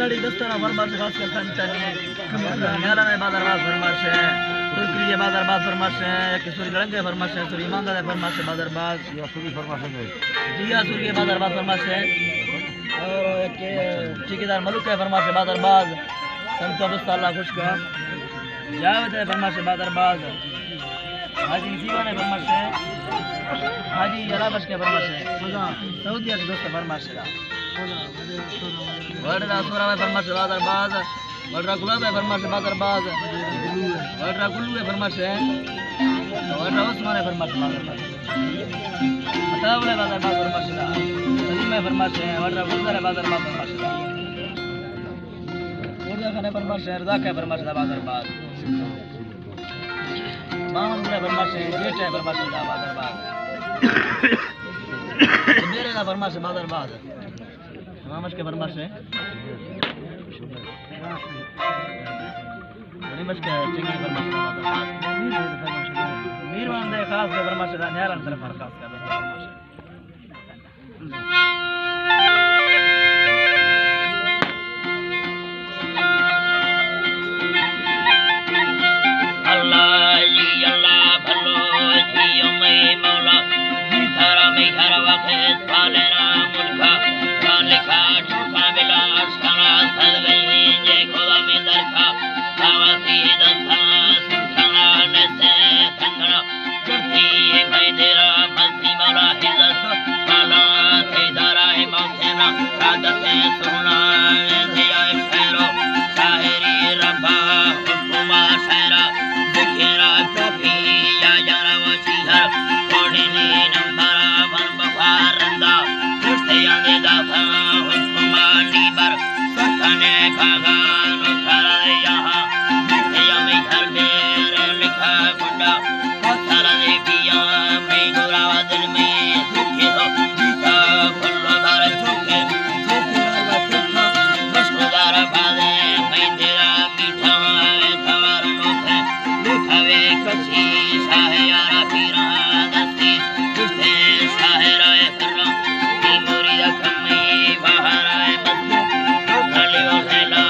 ساڑی دستانا فرمائش خاص کر سنتنی۔ نیالان بازار باز فرمائش ہے۔ ترکری بازار باز فرمائش ہے۔ کہ سوری گڑنگ فرمائش ہے۔ سوری مانگا فرمائش ہے بازار باز۔ یا سوری فرمائش ہے۔ جی یا سوری بازار باز فرمائش ہے۔ اور کہ ٹھیکیدار ملک ہے فرمائش ہے بازار باز۔ سنتو دوست اللہ خوش کا۔ جاوید ہے فرمائش ہے بازار باز۔ حاجی زیوان ہے فرمائش ہے۔ حاجی یلا بخش کے فرمائش ہے۔ سعودی ہے دوست فرمائش ہے۔ وڈرا سورا ہے فرمائش بازار باز۔ وڈرا گلاب ہے فرمائش بازار باز۔ وڈرا گلو ہے فرمائش ہے۔ وڈرا عثمان ہے فرمائش بازار باز۔ عطاء ہے بازار باز فرمائش ہے۔ سلیم ہے فرمائش ہے۔ وڈرا گلزار ہے بازار باز فرمائش ہے۔ وڈرا خان ہے فرمائش ہے۔ رزاق ہے فرمائش بازار باز۔ ماما نورا فرمائش ہے، بیٹا ہے فرمائش ہے بازار باز۔ میرے نا فرمائش ہے بازار باز۔ مامش کے فرمائش ہے۔ غنی بخش کے چنگی فرمائش ہے بازار باز۔ میر وان دے خاص کے فرمائش ہے، نیالان طرف ہر خاص کا فرمائش ہے۔ اللہ جی اللہ بھلو جی او مئی مولا، جی تھارا مئی ہر وقت پالنا ملکا، خالقا ٹوٹا بلا اشکنا سد گئی جے خدا میں درکا، تاواتی دستانا سنکھنا نسے تنگنا، کرتی میں تیرا ملتی مولا ہزت، مالا تھی دارا موتنا، عادت سونا دیا شہرو، شاعری ربا، حکما شہرا، ذکرا کبھی یا یارا وچی ہر، کوڑی نی نمبر بن بخار رندا، رشتے آندے داتا، حکما نیبر، سرکنے کاغان کھڑا یہاں، رشتے آمی گھر میرے لکھا گنڈا، پتھر دے پیا میں گورا دل میں دکھے ہو، جیتا کھلو دار جھوکے، جھوکے والا دکھا، مشکو دار بازے، میں تیرا پیٹھا ہے، تھوار نوکے، لکھاوے کچھی شاہ یارا پیرا دستی، کچھتے شاہ رائے کرا، ای موری کمی باہر آئے بس، تو کھلی ہو خیلا،